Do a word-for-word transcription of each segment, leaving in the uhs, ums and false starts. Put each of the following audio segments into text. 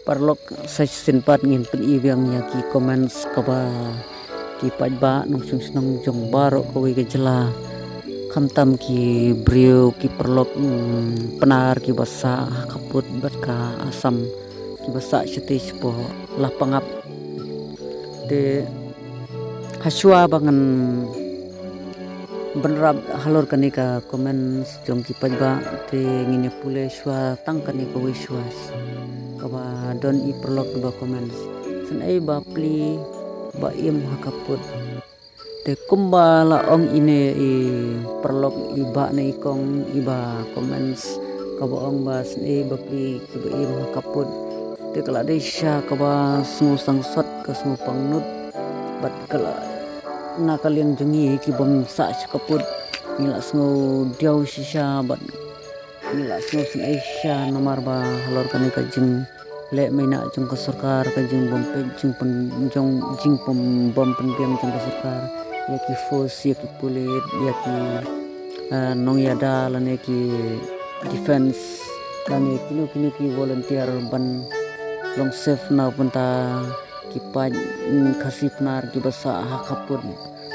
Paralok, sa shisien pat ngin pyni biang ïa ki comments kaba ki paidbah nongshong shnong jong baroh kawei ka jylla, khamtam ki briew, ki paralok, mm, Pnar kiba sah ha khappud bad ka Assam, kiba sah shatei shapoh Lapangap. Te hashwa ba ngan bynrap halor kane ka comments jong ki paidbah, te ngin ïa pule shuwa tang kane kawei shuwa, kaba don i paralok iba comments: Sngewbha plie ba im ha khappud. Te kumba la ong ine i paralok, i bah ne i kong iba comments, kaba ong ba sngewbha plie kiba im ha khappud, te ka la dei shisha kaba sngewsangsot, ka sngewpangnud, bad ka la, na ka liang jong ngi kibym sah sha khappud, ngi la sngewdiaw shisha bad ngi la sngewsynei shisha, namar ba halor kane ka jingleh mynta jong ka sorkar, ka jingbym peit, jingpyn, jong, jingbym, bym pynbiang jong ka sorkar ïa ki force, ïa ki pulit, ïa ki, eh, nongïada lane ki defense lane kino kino ki volunteer ban long safe na bynta ki paid, mm, Khasi Pnar kiba sah ha khappud.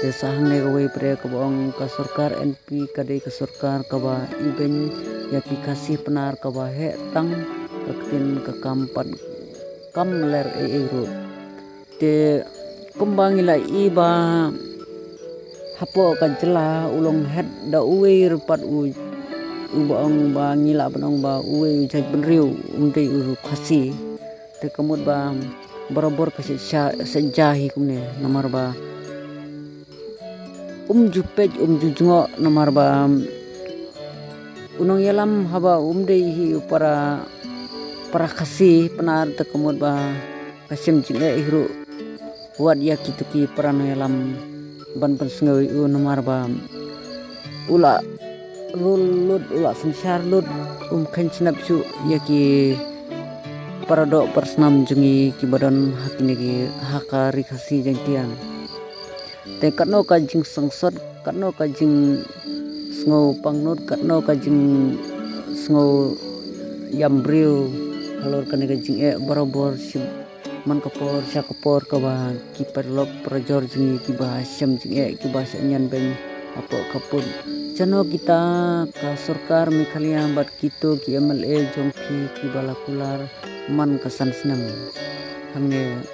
Te sa hangne kawei pat kaba ong ka sorkar N P ka dei ka sorkar kaba ibeiñ ïa ki Khasi Pnar, kaba heh tang ka ktien ka kam pat kam ler ei ei ruh. Te kumba ngi la i ba hapoh ka jylla u long head da uwei ruh pat u, uba ong ba ngi lah ban ong ba uwei u jaitbynriew, um dei u Khasi. Te ka mut ba barabor ka sha, sha, sha hi kumne, namar ba um ju peit, um ju jngoh, namar ba u nongïalam haba um dei hi u para, para Khasi Pnar, te ka mut ba ka shem jingeh hi ruh wat ïa kito ki para nongïalam ban pynsngew ïa u, namar ba u la rul lut, u la synshar lut, um kheiñ sngap shuh ïa ki para doh para snam jong ngi kiba don ha kine ki, ha ka Ri Khasi Jaiñtia. Te katno ka jingsangsot, katno ka jingsngewpangnud, katno ka jingsngew ïam briew halor kane ka jingeh barabor shi man ka por sha ka por, kaba ki paralok parajor jong ngi kiba shem jingeh, kiba shah ñianbeiñ hapoh khappud. Shano kita ka sorkar Meghalaya bad kito ki M L A jong phi kiba la kular man ka san snem hangne.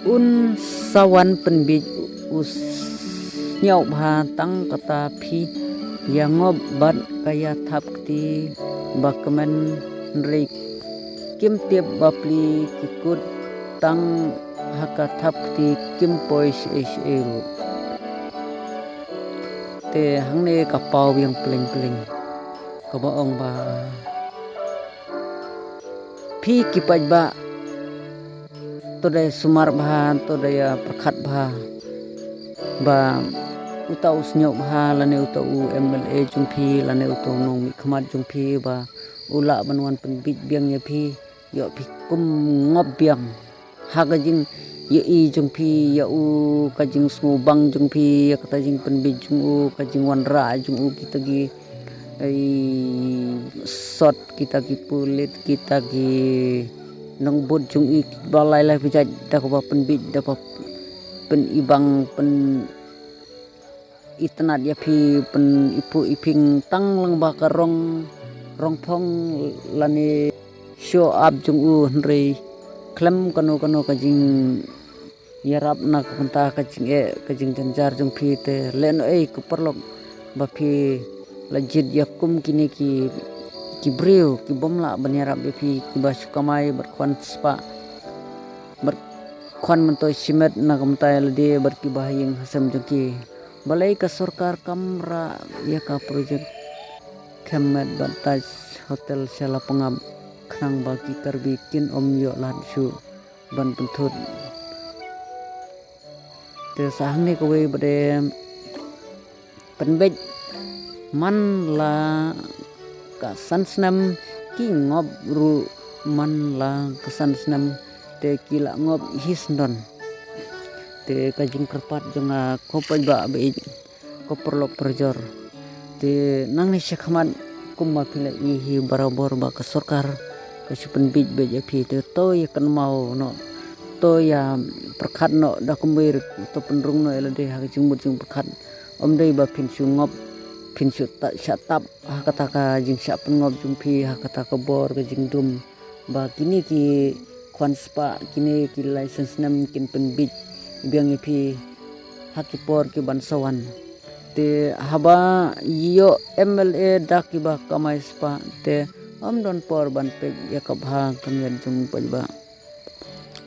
Un sa wan pynbiej u sniewbha tang kata phi ïa ngop bad ka ïa thap kti ba kmen, hynrei kim tip ba plie ki kut tang ha ka thap kti, kim poi shaei shaei ruh. Te hangne ka paw biang pleng pleng kaba ong ba phi ki paidbah, to da ïa sumar bha, to da ïa pyrkhat bha ba uta u sniewbha lane uta u M L A jong phi lane uta u nongmihkhmat jong phi ba u lah ban wan pynbiej biang ïa phi, ïoh phi kum ngop biang ha ka jingïohi jong phi ïa u, ka jingsngewbang jong phi ïa kata jingpynbiej jong u, ka jingwanrah jong u, kita ki, ei, sot, kita ki pulit, kita ki nongbud jong i kiba lai lai pyrshah da kaba pynbiej, da kaba pynibang, pyn itynnad ïa phi, pyn ipu iping tang lang ba ka rong, rong phong lane show up jong u, hynrei khlem kano kano ka jingïarap na ka bynta ka jingeh ka jingjynjar jong phi. Te lehnohei ko paralok ba phi la jied ïa kum kine ki, ki briew kibym lah ban ïarap ïa phi, kiba shu kamai bad khwan spah bad khwan myntoi shimet na ka bynta ïa lade bad kiba ha ïing ha sem jong ki. Balei ka sorkar kam rah ïa ka project Khemmet bad Taj Hotel sha Lapangap khnang ba ki Karbi kin ym ïoh lad shuh ban pynthut. Te sa hangne kawei ba dei pynbeit man la ka san snem, ki ngop ruh man la ka san snem, te ki la ngop hi snem. Te ka jingkyrpad jong nga ko paidbah ba ïeit, ko paralok parajor, te nangne shakhmat kumba phi la ïohi barabor ba ka sorkar ka shu pynbeit beit ïa phi, te to ïa kynmaw noh, to ïa pyrkhat noh da kumwei ruh, to pynrung noh ïa lade ha ka jingmut jingpyrkhat. Ym dei ba phin shu ngop, phin shu ta-, shah tap ha kata ka jingshah pynngop jong phi, ha kata ka bor ka jingdum. Ba kine ki khwan spah, kine ki lai san snem kin pynbeit biang ïa phi ha ki por ki ban sa wan. Te haba ïoh M L A da kiba kamai spah, te ym don por ban peit ïa ka bha ka miat jong u paidbah.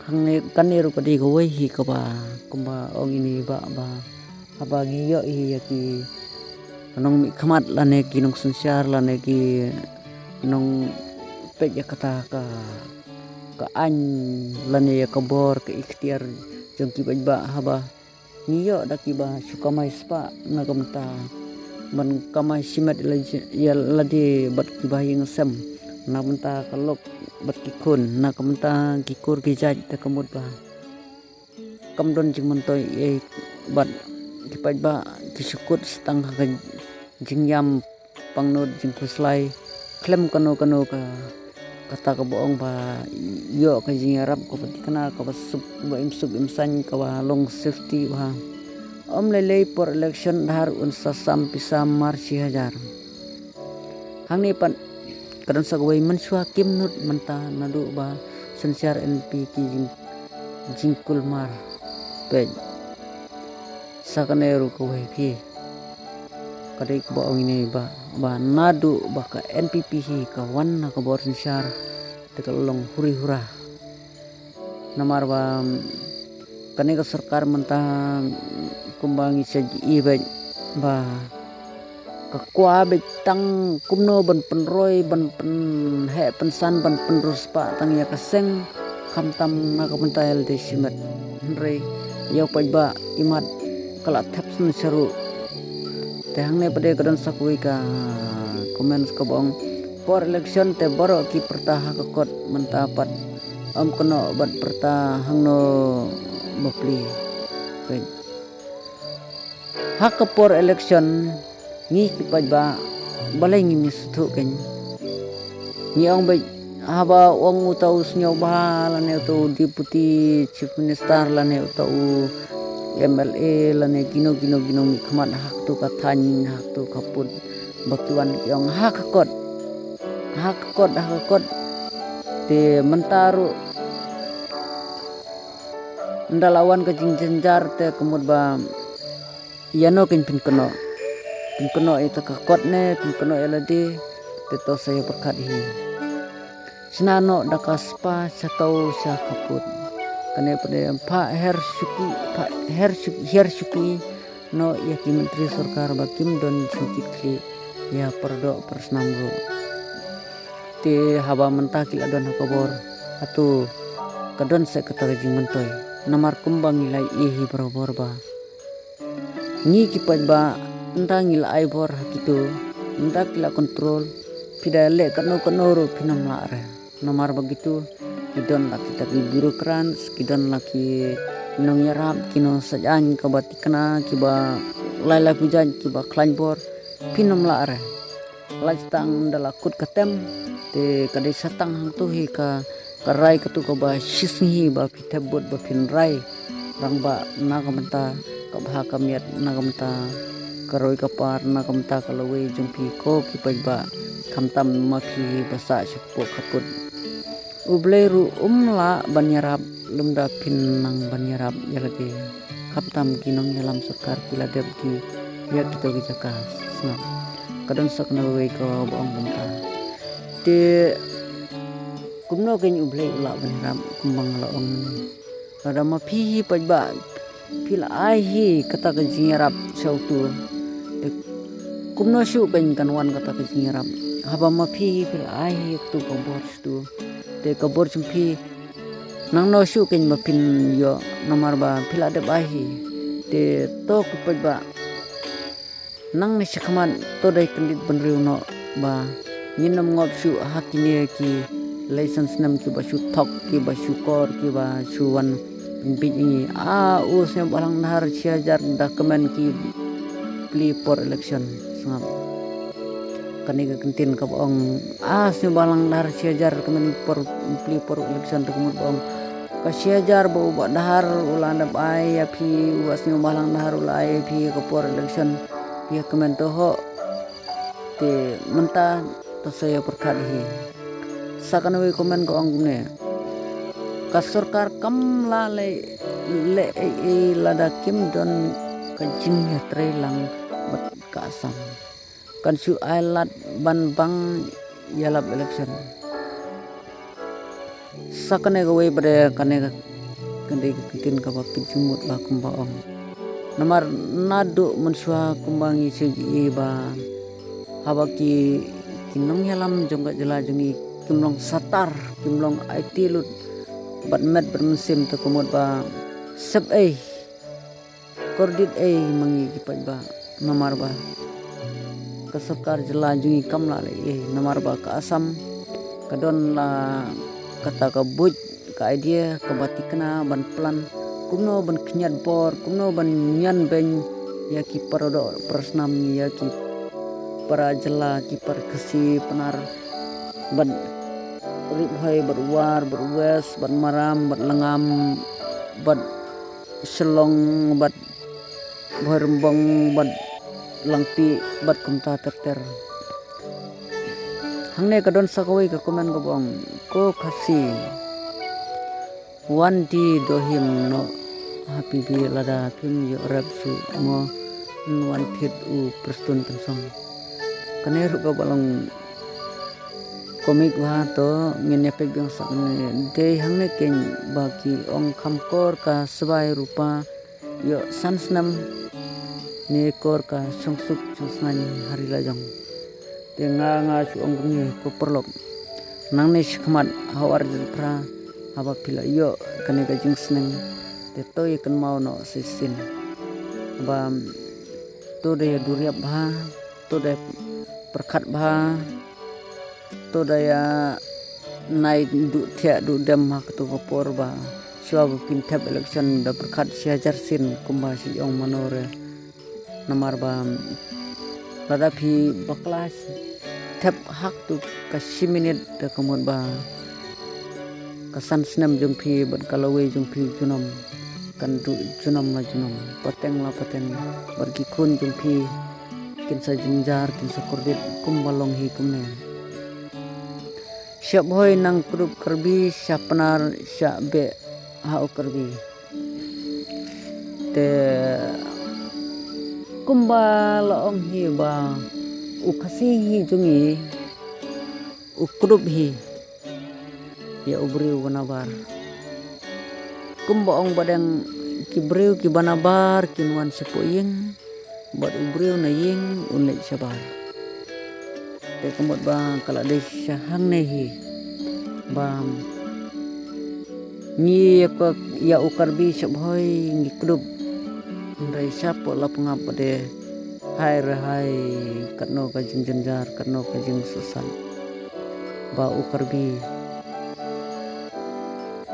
Hangne kane ruh ka dei kawei hi kaba, kumba ong ine i bah ba, haba ngi ïoh hi ïa ki nongmihkhmat lane ki nongsynshar lane ki nongpeit ïa kata ka, ka aiñ lane ïa ka bor ka iktiar jong ki paidbah, haba ngi ïoh da kiba shu kamai spah na ka bynta ban kamai shimet ïa la-, ïa lade bad kiba ïing sem, na ka bynta ka lok bad ki khun, na ka bynta ki kur ki jait, te ka mut ba kam don jingmyntoi ei, bad ki paidbah ki shu kut stang ha ka jingïam pangnud jingkhuslai khlem kano kano ka, kata kaba ong ba ïoh ka jingïarap kaba thikna, kaba suk, kaba im suk im saiñ, kaba long safety bha. Ym lei lei por election dahar un sa sam pisa mar shi hajar. Hangne pat ka don sa kawei mynshuwa kim nud mynta naduh ba synshar N P P ki jing, jingkulmar. Peit. Sa kane ruh kawei phi. Ka dei kaba ong ine i bah ba naduh ba ka N P P hi ka wan ha ka bor synshar, te ka long huri hura. Namar ba kane ka sorkar mynta kumba ngi sa ïohi beit ba ka kwah beit tang kumno ban pynroi, ban pynheh pynsan, ban pynriewspah tang ïa ka seng, khamtam na ka bynta ïa lade shimet. Hynrei ïa u paidbah imat ka la thep sngewsarong. Te hangne pat de ka don sa kawei ka comments kaba ong, por election te baroh ki pyrta ha ka kot, mynta pat ym kynnoh ban pyrta hangno bapli. Peit. Ha ka por election ngi ki paidbah balei ngim ïa sngewthuh kein. Ngi ong beit haba ong uta u sniewbha lane uta u Deputy Chief Minister lane uta u M L A lane kino kino kino mihkhmat ha katu ka thaiñ, ha katu ka pud, ba ki wan ki ong ha ka kot, ha ka kot, ha ka kot. Te mynta ruh ynda la wan ka jingjynjar te ka mut ba ïano kein phin kynnoh. Phin kynnoh ïa ka kot ne phin kynnoh ïa lade, te to sa ïa pyrkhat hi. Shna noh da ka spah sha to sha ka pud. Kane pat de phah her shuki, phah her shuki, her shuki noh ïa ki myntri sorkar ba kim don jingkitkhlieh ïa paradoh parasnam ruh. Te haba mynta ki la don ha ka bor, hato ka don sa kata ka jingmyntoi. Namar kumba ngi la ïohi barabor ba ngi ki paidbah, ynda ngi la ai bor ha kito, ynda ki la control, phi da leh kano kano ruh phin ym lah re. Namar ba kito ki don la kita ki bureaucrats, ki don la ki nongïarap, ki nongsaiñ kaba thikna, kiba lai lai pujat, kiba khlaiñ bor, phin ym lah re. Lait tang da la kut ka tem, te ka dei sa tang hangto hi ka, ka rai katu kaba shisngi ba phi thep vote ba phin rai rangbah na ka bynta ka bha ka miat, na ka bynta ka roi ka par, na ka bynta ka lawei jong phi ko ki paidbah, khamtam ma phi ba sah sha kpoh ka pud. U Blei ruh um lah ban ïarap lymda phin nang ban ïarap ïa lade. Khamtam ki nongïalam sorkar ki la dep ki ïa kito ki jaka sngap. Ka don sa kawei kaba ong kumta. Te kumno kein U Blei u lah ban ïarap kumba nga la ong mynne. Lada ma phi hi paidbah phi la ai hi kata ka jingïarap sha utu. Te kumno shuh kein kan wan kata ka jingïarap. Haba ma phi hi phi la ai hi utu ka bor sha utu. Te ka bor jong phi nangno shuh kein ba phin ïoh namar ba phi la dep ai hi. Te to ki paidbah nangne shakhmat to dei kyndit bynriew noh ba ngin ym ngop shuh ha kine ki lai san snem kiba shu thok, kiba shu kor, kiba shu wan pynbeit ïa ngi. A u snem ba la nang dahar shi hajar da kmen ki plie por election sngap. Kane ka kyntien kaba ong, ah, Sniawbhalang Dkhar shi hajar, kmen por, pli por election te ka mut ba ong, ka shi hajar ba u Bah Dkhar u la dep ai ïa phi, u Bah Sniawbhalang Dkhar u la ai ïa phi ka por election, ïa kmen to ho. Te mynta to sa ïa pyrkhat hi. Sa kane wei comment ka ong kumne, ka sorkar kam lah leh, leh ei ei lada kim don ka jingïatreilang bad ka Assam. Kan shu ai lad ban bang ïalap election. Sa kane kawei pat de, kane ka, kane ka kyntien kaba kynjingmut ba kumba ong. Namar naduh mynshuwa kumba ngi shu ïohi ba haba ki, ki nongïalam jong ka jylla jong ngi kim long satar, kim long aiti lut bad met bad mynsiem, te ka mut ba sep ei, kordit ei ma ngi ki paidbah, namar ba ka sorkar jylla jong ngi kam lah leh ei, namar ba ka Assam ka don la kata ka buit, ka idea kaba thikna ban plan kumno ban khynñiat bor, kumno ban ñianbeiñ ïa ki paradoh parasnam, ïa ki para jylla, ki para Khasi Pnar, bad Ri Bhoi, bad War, bad West, bad Maram, bad Lyngngam, bad Shillong, bad Bhoirymbong, bad Langpih, bad kumta ter ter. Hangne ka don sa kawei ka comment kaba ong, ko Khasi, wan die dohim noh ha phi bha, lada phim ïoh rep shuh mo, yn wan thied u Prestone Tynsong. Kane ruh kaba long comic bha, to ngin ïa peit biang sa kane. Dei hangne keiñ ba ki ong, kham kor ka sbai rupa ïoh san snem, ne kor ka shongsuk shongsngain ha ri lajong. Te nga, nga shu ong kumne ko paralok, nangne shakhmat ha u ar hajar phra, haba phi la ïoh kane ka jingsneng, te to ïa kynmaw noh shisien ba to da ïa duriap bha, to da pyrkhat bha, to da ïa nai duh thiah duh dem ha kato ka por, ba shuwa ba phin thep election da pyrkhat shi hajar sien kumba shu ong mano re. Namar ba lada phi bakla thep ha kato ka shi minit, te ka mut ba ka san snem jong phi bad ka lawei jong phi junom kan duh junom la junom, pateng la pateng, bad ki khun jong phi kin sa jynjar, kin sa kordit kumba long hi kumne. Shah Bhoi nang kdup Karbi, shah Pnar shah beh ha u Karbi. Te kumba la ong hi ba u Khasi hi jong ngi u kdup hi ïa u briew ba nabar. Kumba ong ba dang, ki briew kiba nabar kin wan shapoh ïing, bad u briew na ïing un leit shabar. Te ka mut ba ka la dei sha hangne hi ba ngi ïa ka, ïa u Karbi Shah Bhoi ngi kdup. Hynrei shapoh Lapngap pat de hai re hai, katno ka jingjynjar, katno ka jingsuhsat, ba u Karbi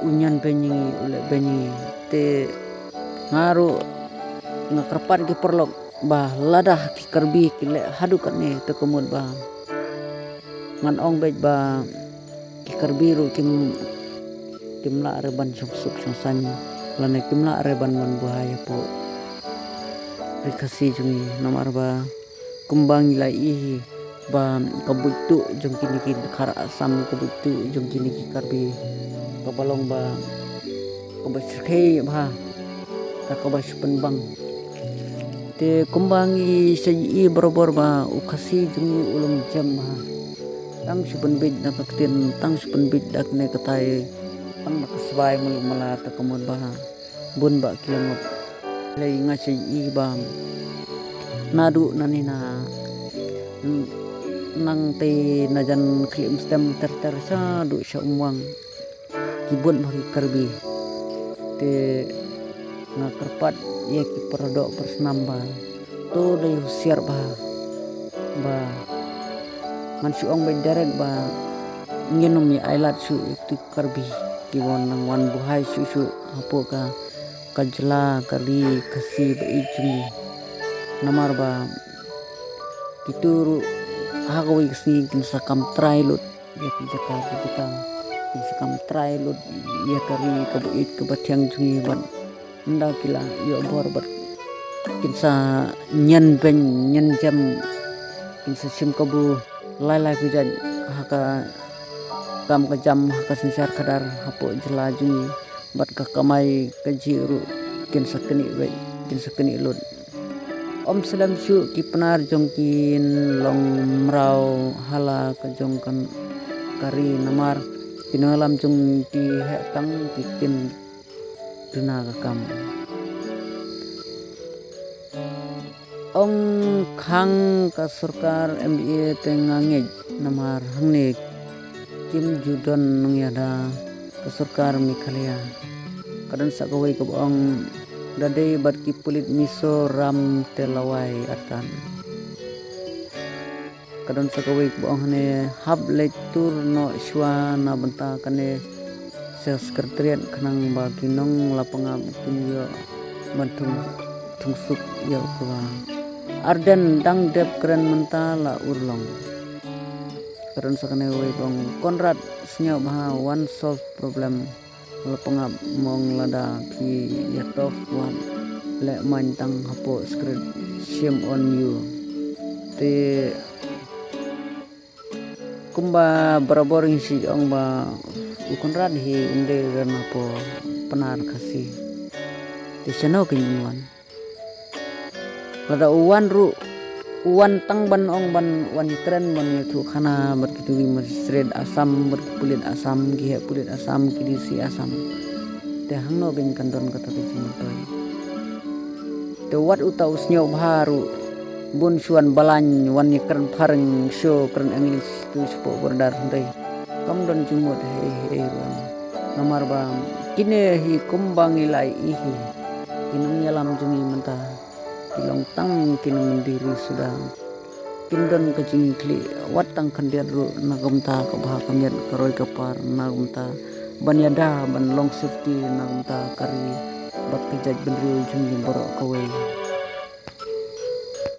u ñianbeiñ ïa ngi, u lehbeiñ ïa ngi. Te nga ruh nga kyrpad ki paralok ba lada ki Karbi ki leh haduh katne, te ka mut ba ngan ong beit ba ki Karbi ruh kim, kim lah re ban shongsuk shongsaiñ, lane kim lah re ban wan buhai hapoh ri Khasi jong ngi. Namar ba kumba ngi la ïohi ba ka buit tuh jong kine ki Dkhar Assam, ka buit tuh jong kine ki Karbi, kaba long ba kaba shyrkhei bha, ka kaba shu pynbang. Te kumba ngi sa ïohi barabor ba u Khasi jong ngi u long jem bha. Tang shu pynbeit da ka ktien, tang shu pynbeit da kane katai, tang da ka sbai muluk mala, te ka mut ba bun bah ki la ngop. Lei nga sa ïohi ba naduh nangne na, nangtei na jan Khlieh Umstem ter ter shaduh sha Umwang, ki bun bah ki Karbi. Te nga kyrpad ïa ki paradoh parasnam ba to dei husiar bha, ba ngan shu ong beit direct ba ngin ym ïa ailad shuh ïa ki Karbi kiba nang wan buhai shuh shuh hapoh ka, ka jylla ka ri Khasi ba ïeit jong ngi. Namar ba kito ruh ha kawei ka sngi kin sa kam trai lut ïa ki jaka ki jaka, kin sa kam trai lut ïa ka ri kaba ïeit kaba thiang jong ngi bad ynda ki la ïoh bor bad kin sa ñianbeiñ ñianjem, kin sa shim kabu lai lai phi jait ha ka kam ka jam ha ka synshar khadar hapoh jylla jong ngi bad ka kamai kajih ruh kin sa knieh beit kin sa knieh lut. Ym slem shuh ki Pnar jong ki, kin long mraw ha la ka jong ka ri namar ki nongïalam jong ki heh tang ki ktien duna ka kam. Ong khang ka sorkar M D A te nga ngeit namar hangne kim ju don nongïada ka sorkar Meghalaya. Ka don sa kawei kaba ong da dei bad ki pulit Mizoram te lawei artat. Ka don sa kawei kaba ong hangne hap leit tur noh shuwa na bynta kane sha secretariat khnang ba ki nong Lapangap kin ïoh ban thung thung suk ïa u kaba. Ardent dang dep kren mynta la urlong. Ka don sa kane kawei kaba ong Conrad sngewbha wan solve problem. Lapangap mong lada phi ïatop wat leh main tang hapoh script, shame on you. Te kumba barabor ngi shu ong ba u Conrad hi un dei ran hapoh Pnar Khasi. Te shano kin wan. Lada u wan ruh u wan tang ban ong ban wan ïakren ban ïathuh khana bad kitu ki magistrate Assam bad ki pulit Assam ki heh pulit Assam ki D C Assam. Te hangno kin kan don kata ka jingmyntoi. Te wat uta u sngewbha ruh bun shu wan balang wan ïakren phareng shu kren English tu shapoh border hynrei kam don jingmut hei hei ruh. Namar ba kine hi kumba ngi la ïohi ki nongïalam jong ngi mynta ki long tang ki nongmyndi ri suda. Kim don ka jingïakhlieh wat tang khyndiat ruh na ka bynta ka bha ka miat ka roi ka par na ka bynta ban ïada ban long safety na ka bynta ka ri bad ka jaitbynriew jong ngi baroh kawei.